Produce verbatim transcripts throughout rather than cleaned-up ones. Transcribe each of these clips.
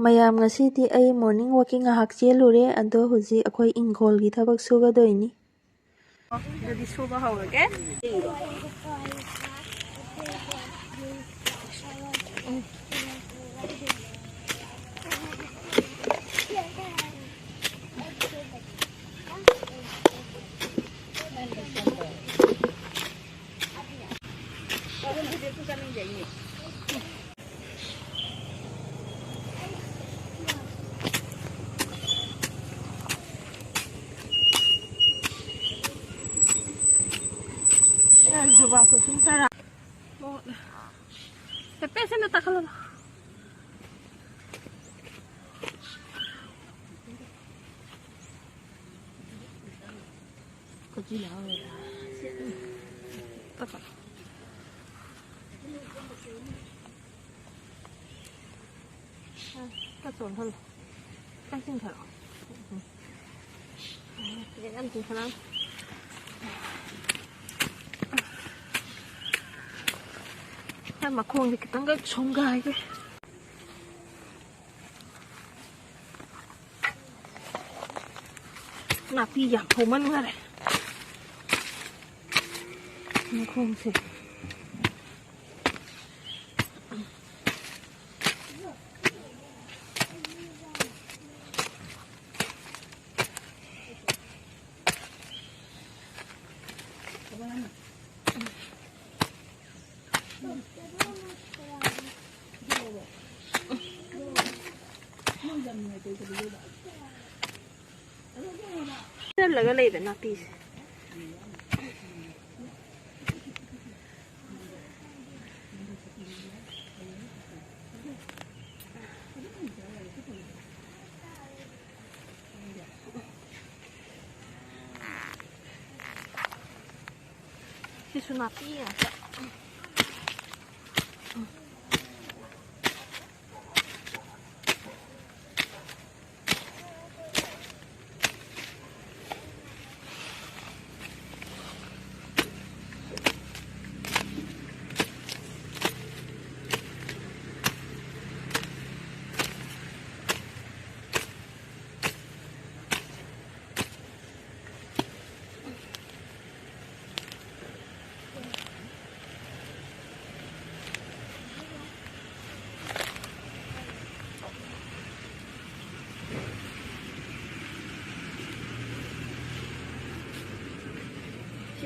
ꯃꯌꯥꯝ, ꯉꯁꯤꯗꯤ ꯑꯩ morning walking ꯉꯥꯏꯍꯥꯛ ꯆꯦꯜꯂꯨꯔꯦ, ꯑꯗꯣ ꯍꯧꯖꯤꯛ ꯑꯩꯈꯣꯏ ꯏꯪꯈꯣꯜꯒꯤ ꯊꯕꯛ ꯁꯨꯒꯗꯣꯏꯅꯤ꯫ ꯑꯗꯨꯗꯤ ꯁꯨꯕ ꯍꯧꯔꯒꯦ꯫ ꯖꯨꯕꯥ ꯀꯨꯁꯨꯝ ꯆꯔꯥ꯫ ꯄꯦꯄꯦ ꯁꯤꯅ ꯇꯥꯈꯠꯂꯣ꯫ ꯈꯔ ꯆꯣꯟꯊꯍꯜꯂꯣ꯫ ꯈꯔ ꯆꯤꯡꯊꯔꯛꯑꯣ꯫ ꯎꯝ꯫ ꯌꯥꯝ ꯆꯤꯡꯊꯔꯛꯑꯅꯨ꯫ ꯈꯔ ꯃꯈꯣꯡꯁꯦ ꯈꯤꯇꯪꯒ ꯁꯣꯝꯒꯥꯏꯒꯦ꯫ ꯅꯥꯄꯤ ꯌꯥꯝ ꯍꯧꯃꯟꯈꯔꯦ꯫ ꯃꯈꯣꯡꯁꯦ꯫ ꯆꯜꯂꯒ ꯂꯩꯕ ꯅꯥꯄꯤꯁꯦ꯫ ꯁꯤꯁꯨ ꯅꯥꯄꯤ ꯉꯥꯛꯇ꯫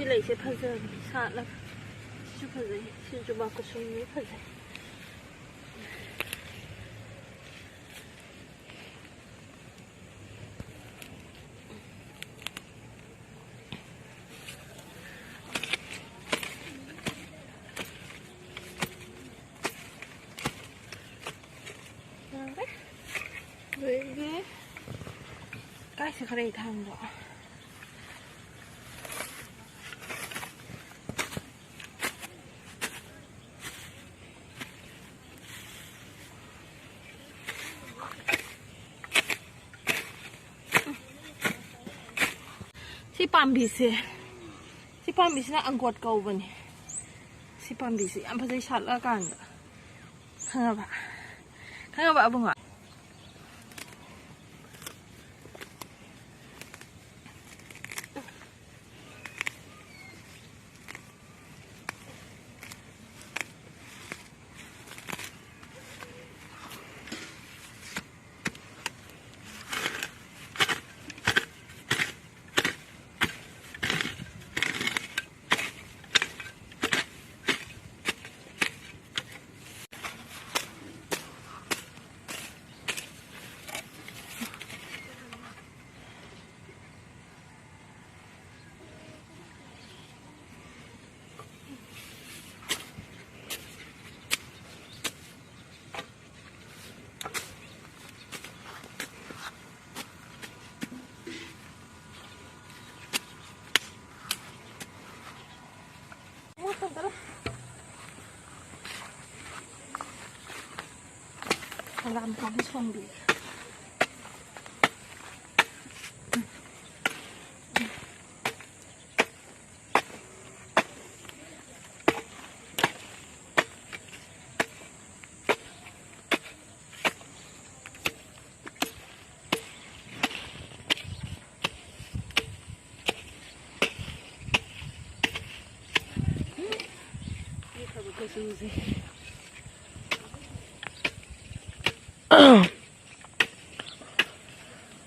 ꯁꯤ ꯂꯩꯁꯦ ꯐꯖꯕꯅꯤ ꯁꯥꯠꯂꯒ꯫ ꯁꯤꯁꯨ ꯐꯖꯩ꯫ ꯁꯤ ꯖꯨꯕꯥ ꯀꯨꯁꯨꯝꯁꯨ ꯐꯖꯩ꯫ ꯌꯥꯔꯦ꯫ ꯂꯣꯏꯔꯦ꯫ ꯀꯥꯏ ꯆꯠꯈ꯭ꯔꯦ ꯊꯥꯡꯗꯣ? ꯁꯤ ꯄꯥꯝꯕꯤꯁꯦ, ꯁꯤ ꯄꯥꯝꯕꯤꯁꯤꯅ ꯑꯪꯒꯣꯠ ꯀꯧꯕꯅꯦ꯫ ꯁꯤ ꯄꯥꯝꯕꯤꯁꯦ ꯌꯥꯝ ꯐꯖꯩ ꯁꯥꯠꯂꯛꯑꯀꯥꯟꯗ꯫ ꯈꯪꯉꯕ? ꯈꯪꯉꯕ ꯑꯕꯨꯡꯉꯣ? ꯍꯪꯒꯥꯝ ꯄꯥꯝꯕꯤ ꯁꯣꯝꯕꯤ꯫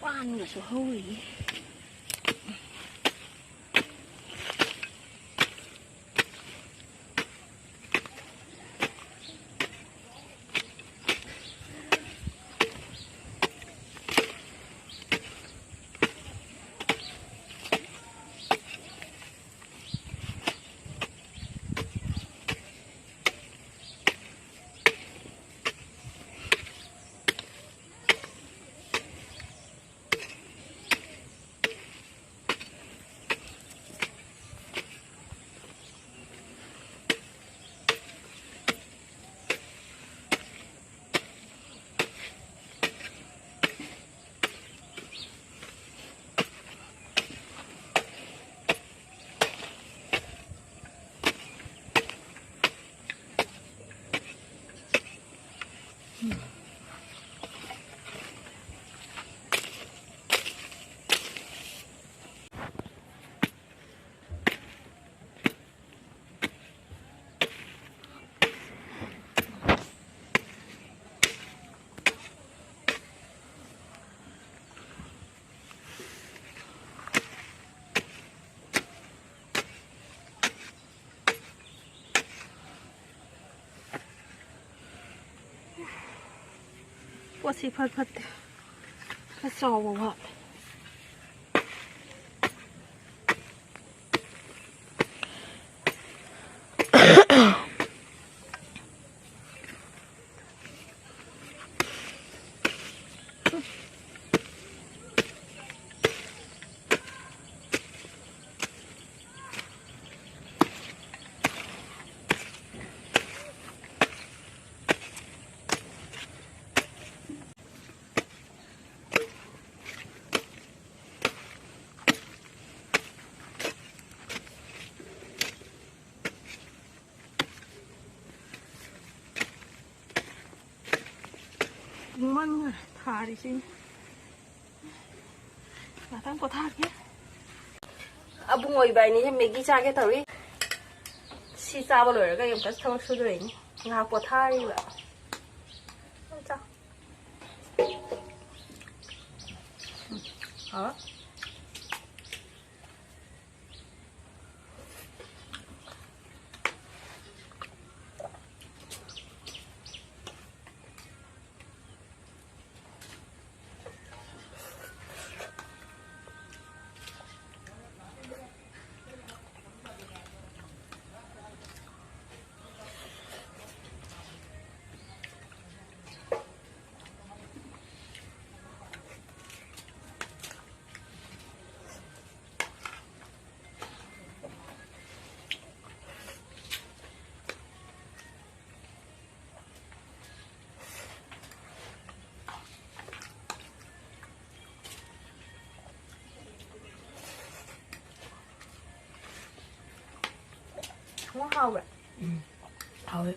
ꯄꯥꯟꯒꯁꯨ ꯍꯧꯔꯤ꯫ ꯄꯣꯠꯁꯤ ꯏꯐꯠ ꯐꯠꯇꯦ꯫ ꯈꯔ ꯆꯥꯎꯕ ꯋꯥꯠꯂꯦ꯫ ꯏꯪꯃꯟꯈ꯭ꯔꯦ ꯊꯥꯔꯤꯁꯤꯅ꯫ ꯉꯥꯛꯇꯪ ꯄꯣꯊꯥꯒꯦ꯫ ꯑꯕꯨꯡꯉꯣ ꯏꯕꯥꯅꯤꯁꯦ ꯃꯦꯒꯤ ꯆꯥꯒꯦ ꯇꯧꯔꯤ꯫ ꯁꯤ ꯆꯥꯕ ꯂꯣꯏꯔꯒ ꯑꯩ ꯑꯃꯨꯛꯀ ꯊꯕꯛ ꯁꯨꯗꯣꯏꯅꯤ꯫ ꯉꯥꯏꯍꯥꯛ ꯄꯣꯊꯥꯔꯤꯕ꯫ ꯆꯥ꯫ ꯍꯥꯎ꯫ ꯊꯨꯝ ꯍꯥꯎꯕ꯭ꯔꯥ? ꯎꯝ, ꯍꯥꯎꯋꯦ꯫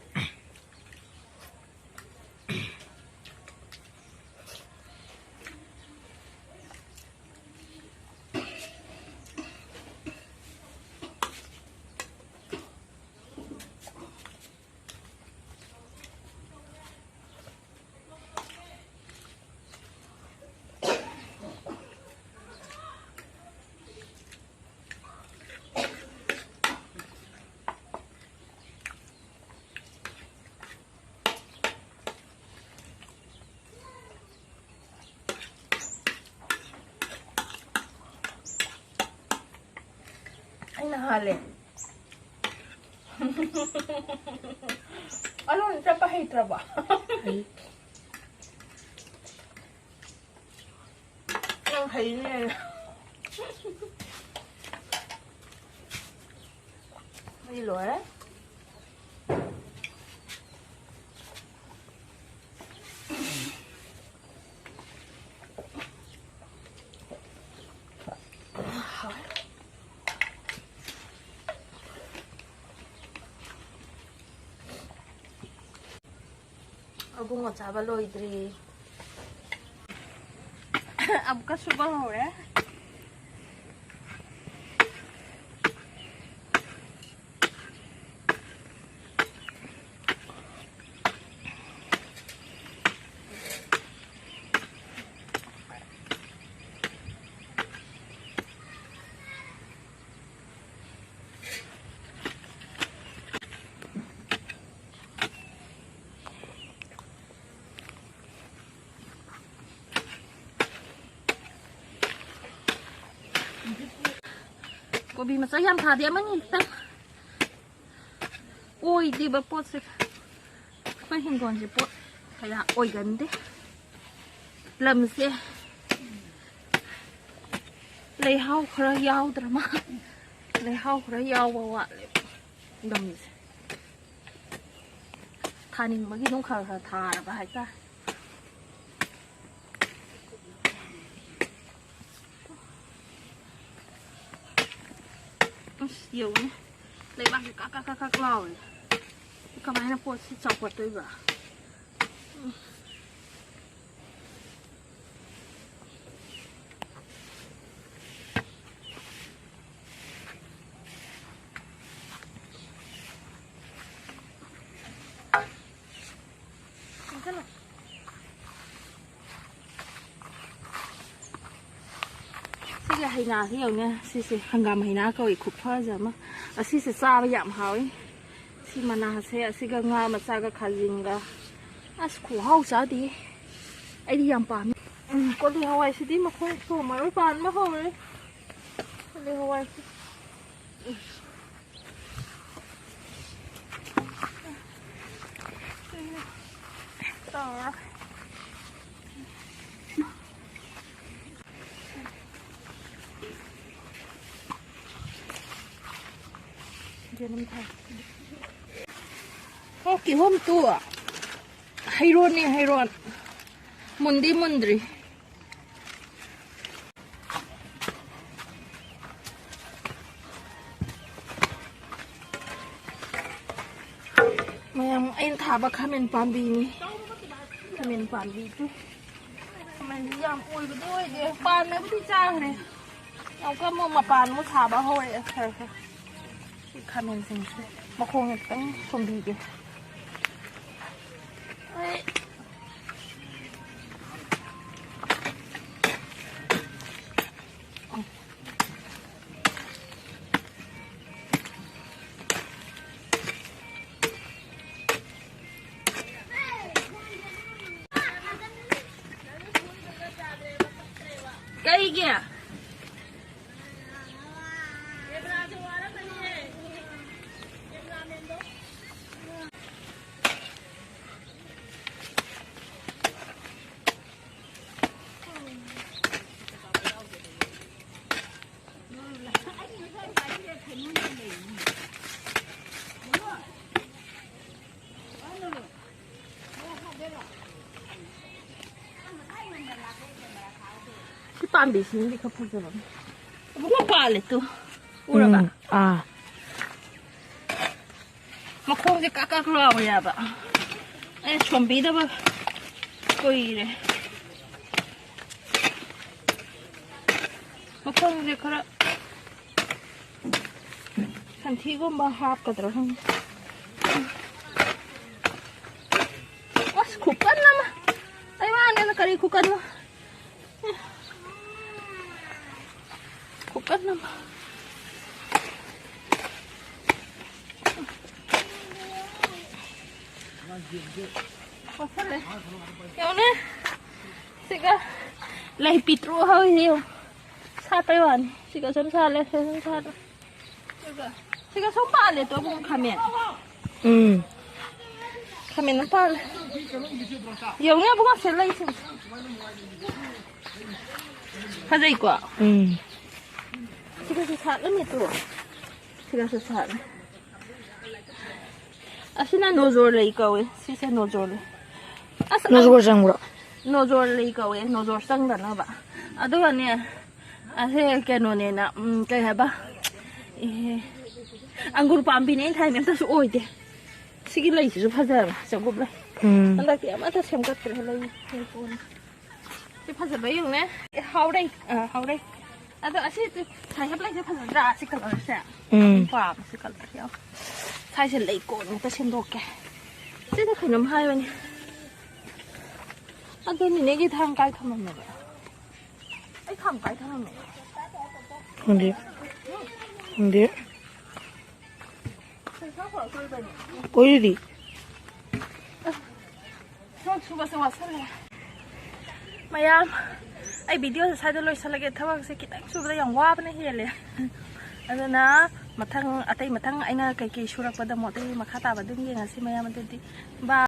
ꯍꯥꯜꯂꯦ꯫ ꯑꯂꯣꯟ ꯆꯠꯄ ꯍꯩꯇ꯭ꯔꯕꯣ? ꯍꯩ꯫ ꯅꯪ ꯍꯩꯅꯦ꯫ ꯑꯩ ꯂꯣꯏꯔꯦ꯫ ꯑꯕꯨꯡꯉꯣ ꯆꯥꯕ ꯂꯣꯏꯗ꯭ꯔꯤ꯫ ꯑꯃꯨꯛꯀ ꯁꯨꯕ ꯍꯧꯔꯦ꯫ ꯀꯣꯕꯤ ꯃꯆꯥ ꯌꯥꯝ ꯊꯥꯗꯦ, ꯑꯃꯅꯤ ꯈꯛꯇꯪ꯫ ꯑꯣꯏꯗꯦꯕ ꯄꯣꯠꯁꯦ꯫ ꯑꯩꯈꯣꯏ ꯍꯤꯡꯒꯣꯜꯁꯦ ꯄꯣꯠ ꯀꯌꯥ ꯑꯣꯏꯒꯟꯗꯦ꯫ ꯂꯝꯁꯦ ꯂꯩꯍꯥꯎ ꯈꯔ ꯌꯥꯎꯗ꯭ꯔ ꯃꯥ-, ꯂꯩꯍꯥꯎ ꯈꯔ ꯌꯥꯎꯕ ꯋꯥꯠꯂꯦꯕ ꯂꯝꯁꯦ꯫ ꯊꯥꯅꯤꯡꯕꯒꯤ ꯑꯗꯨꯝ ꯈꯔ ꯈꯔ ꯊꯥꯔꯕ ꯍꯥꯏꯇꯥꯔꯦ꯫ ꯑꯁ, ꯌꯦꯡꯉꯨꯅꯦ꯫ ꯂꯩꯕꯥꯛꯁꯦ ꯀꯛ ꯀꯛ ꯀꯛ ꯀꯛ ꯂꯥꯎꯔꯦ꯫ ꯀꯃꯥꯏꯅ ꯄꯣꯠꯁꯤ ꯆꯥꯎꯈꯠꯇꯣꯏꯕ? ꯁꯤꯒꯤ ꯍꯩꯅꯥꯁꯤ ꯌꯦꯡꯉꯨꯅꯦ꯫ ꯁꯤꯁꯦ ꯍꯪꯒꯥꯝ ꯍꯩꯅꯥ ꯀꯧꯏ, ꯈꯨꯐꯖ ꯑꯃ꯫ ꯑꯁꯤꯁꯦ ꯆꯥꯕ ꯌꯥꯝ ꯍꯥꯎꯏ꯫ ꯁꯤ ꯃꯅꯥꯁꯦ ꯑꯁꯤꯒ ꯉꯥ ꯃꯆꯥꯒ ꯈꯥꯖꯤꯡꯒ꯫ ꯑꯁ, ꯈꯨꯍꯥꯎ ꯆꯥꯗꯦ꯫ ꯑꯩꯗꯤ ꯌꯥꯝ ꯄꯥꯝꯃꯤ꯫ ꯎꯝ, ꯀꯣꯂꯤ ꯍꯋꯥꯏꯁꯤꯗꯤ ꯃꯈꯣꯡ ꯁꯣꯝꯃꯔꯣꯏ, ꯄꯥꯟꯕ ꯍꯧꯔꯦ꯫ ꯀꯣꯂꯤ ꯍꯋꯥꯏꯁꯤ꯫ ꯑꯣ, ꯀꯤꯍꯣꯝ ꯇꯨ꯫ ꯍꯩꯔꯣꯟꯅꯤ, ꯍꯩꯔꯣꯟ꯫ ꯃꯨꯟꯗꯤ ꯃꯨꯟꯗ꯭ꯔꯤ꯫ ꯃꯌꯥꯝ ꯑꯩꯅ ꯊꯥꯕ ꯈꯥꯃꯦꯟ ꯄꯥꯝꯕꯤꯅꯤ꯫ ꯈꯥꯃꯦꯟ ꯄꯥꯝꯕꯤꯗꯨ꯫ ꯈꯥꯃꯦꯟꯁꯤ ꯌꯥꯝ ꯑꯣꯏꯕꯗꯤ ꯑꯣꯏꯗꯦ꯫ ꯄꯥꯟꯅꯕꯨꯗꯤ ꯆꯥꯈ꯭ꯔꯦ꯫ ꯌꯥꯝ ꯀꯟꯅ ꯃꯄꯥꯟ ꯑꯃꯨꯛ ꯁꯥꯕ ꯍꯧꯔꯛꯑꯦ ꯈꯔ ꯈꯔ꯫ ꯁꯤ ꯈꯥꯃꯦꯟꯁꯤꯡꯁꯦ ꯃꯈꯣꯡ ꯈꯤꯇꯪ ꯁꯣꯝꯕꯤꯒꯦ꯫ ꯑꯩ ꯀꯩꯒꯤ? ꯁꯤ ꯄꯥꯝꯕꯤꯁꯤꯃꯗꯤ ꯈꯔ ꯐꯖꯕꯅꯤ꯫ ꯑꯃꯨꯛꯀ ꯄꯥꯜꯂꯦ ꯇꯨ꯫ ꯎꯔꯕ? ꯎꯝ, ꯑꯥ꯫ ꯃꯈꯣꯡꯁꯦ ꯀꯛ ꯀꯛ ꯂꯥꯎꯋꯦ ꯍꯥꯏꯕ꯫ ꯑꯩ ꯁꯣꯝꯕꯤꯗꯕ ꯀꯨꯏꯔꯦ꯫ ꯃꯈꯣꯡꯁꯦ ꯈꯔ ꯁꯟꯊꯤꯒꯨꯝꯕ ꯍꯥꯞꯀꯗ꯭ꯔꯥ ꯈꯪꯗꯦ꯫ ꯑꯁ, ꯈꯨꯀꯟ ꯑꯃ! ꯑꯩ ꯋꯥꯅꯦꯅ ꯀꯔꯤ ꯈꯨꯀꯟꯅꯣ? ꯈꯨꯀꯟ ꯑꯃ꯫ ꯀꯣꯠꯁꯜꯂꯦ꯫ ꯌꯦꯡꯉꯨꯅꯦ꯫ ꯁꯤꯒ ꯂꯩ ꯄꯤꯛꯇ꯭ꯔꯨ ꯍꯧꯔꯤꯁꯦ ꯌꯦꯡꯉꯨ꯫ ꯁꯥꯠꯄꯩ ꯋꯥꯅꯤ꯫ ꯁꯤꯒ ꯁꯨꯝ ꯁꯥꯠꯂꯦ, ꯁꯤꯒ ꯁꯨꯝ ꯁꯥꯠꯂꯦ꯫ ꯁꯤꯒ ꯁꯨꯝ ꯄꯥꯜꯂꯦ ꯇꯣ ꯏꯕꯨꯡ ꯈꯥꯃꯦꯟ꯫ ꯎꯝ꯫ ꯈꯥꯃꯦꯟ ꯑꯃ ꯄꯥꯜꯂꯦ꯫ ꯌꯦꯡꯉꯨꯅꯦ ꯏꯕꯨꯡꯉꯣ ꯁꯤꯗ ꯂꯩꯁꯤꯡꯁꯦ꯫ ꯐꯖꯩꯀꯣ? ꯎꯝ꯫ ꯁꯤꯒꯁꯨ ꯁꯥꯠꯂꯝꯃꯦ ꯇꯣ꯫ ꯁꯤꯒꯁꯨ ꯁꯥꯠꯂꯦ꯫ ꯑꯁꯤꯅ ꯅꯣꯖꯣꯔ ꯂꯩ ꯀꯧꯋꯦ꯫ ꯁꯤꯁꯦ ꯅꯣꯖꯣꯔ ꯂꯩ꯫ ꯑꯁ, ꯅꯣꯖꯣꯔ ꯆꯪꯕ꯭ꯔꯣ? ꯅꯣꯖꯣꯔ ꯂꯩ ꯀꯧꯋꯦ, ꯅꯣꯖꯣꯔ ꯆꯪꯗꯅꯕ꯫ ꯑꯗꯨꯒꯅꯦ, ꯑꯁꯦ ꯀꯩꯅꯣꯅꯦꯅ, ꯎꯝ, ꯀꯩ ꯍꯥꯏꯕ? ꯑꯦ, ꯑꯪꯒꯨꯔ ꯄꯥꯝꯕꯤꯅꯦ ꯑꯩꯅ ꯊꯥꯏꯅꯦ, ꯑꯝꯇꯁꯨ ꯑꯣꯏꯗꯦ꯫ ꯁꯤꯒꯤ ꯂꯩꯁꯤꯁꯨ ꯐꯖꯕ, ꯆꯒꯨꯞ ꯂꯩ꯫ ꯎꯝ꯫ ꯍꯟꯗꯛꯇꯤ ꯑꯃꯠꯇ ꯁꯦꯝꯒꯠꯇ꯭ꯔꯦ, ꯂꯩ, ꯂꯩ ꯀꯣꯟꯅ꯫ ꯁꯤ ꯐꯖꯕ ꯌꯦꯡꯉꯨꯅꯦ꯫ ꯑꯦ, ꯍꯥꯎꯔꯩ꯫ ꯑ, ꯍꯥꯎꯔꯩ꯫ ꯑꯗꯣ ꯑꯁꯤ ꯁꯥꯏꯍꯦꯞ ꯂꯩꯁꯦ ꯐꯖꯗ꯭ꯔꯥ? ꯁꯤ colourꯁꯦ꯫ ꯎꯝ꯫ ꯄꯥꯝꯃꯦ ꯁꯤ colourꯁꯦ ꯌꯥꯝ꯫ ꯁ꯭ꯋꯥꯏꯁꯦ ꯂꯩ ꯀꯣꯟ ꯑꯝꯇ ꯁꯦꯝꯗꯣꯛꯀꯦ꯫ ꯁꯤꯗ ꯀꯩꯅꯣꯝ ꯍꯥꯏꯕꯅꯦ꯫ ꯑꯗꯨ ꯅꯤꯅꯦꯒꯤ ꯊꯥꯡ ꯀꯥꯏ ꯊꯝꯃꯝꯃꯦꯕ? ꯑꯩ ꯊꯥꯡ ꯀꯥꯏ ꯊꯝꯃꯝꯃꯦ? ꯈꯪꯗꯦ꯫ ꯈꯪꯗꯦ꯫ ꯀꯣꯏꯔꯨꯗꯤ꯫ ꯊꯕꯛ ꯁꯨꯕꯁꯦ ꯋꯥꯁꯜꯂꯦ꯫ ꯃꯌꯥꯝ, ꯑꯩ videoꯁꯦ ꯁ꯭ꯋꯥꯏꯗ ꯂꯣꯏꯁꯤꯜꯂꯒꯦ꯫ ꯊꯕꯛꯁꯦ ꯈꯤꯇꯪ ꯁꯨꯕꯗ ꯌꯥꯝ ꯋꯥꯕꯅ ꯍꯦꯜꯂꯦ꯫ ꯑꯗꯨꯅ ꯃꯊꯪ, ꯑꯇꯩ ꯃꯊꯪ ꯑꯩꯅ ꯀꯩꯀꯩ ꯁꯨꯔꯛꯄꯗ ꯑꯃꯨꯛ ꯑꯇꯩ ꯃꯈꯥ ꯇꯥꯕ ꯑꯗꯨꯝ ꯌꯦꯡꯉꯁꯤ ꯃꯌꯥꯝ꯫ ꯑꯗꯨꯗꯤ bye꯫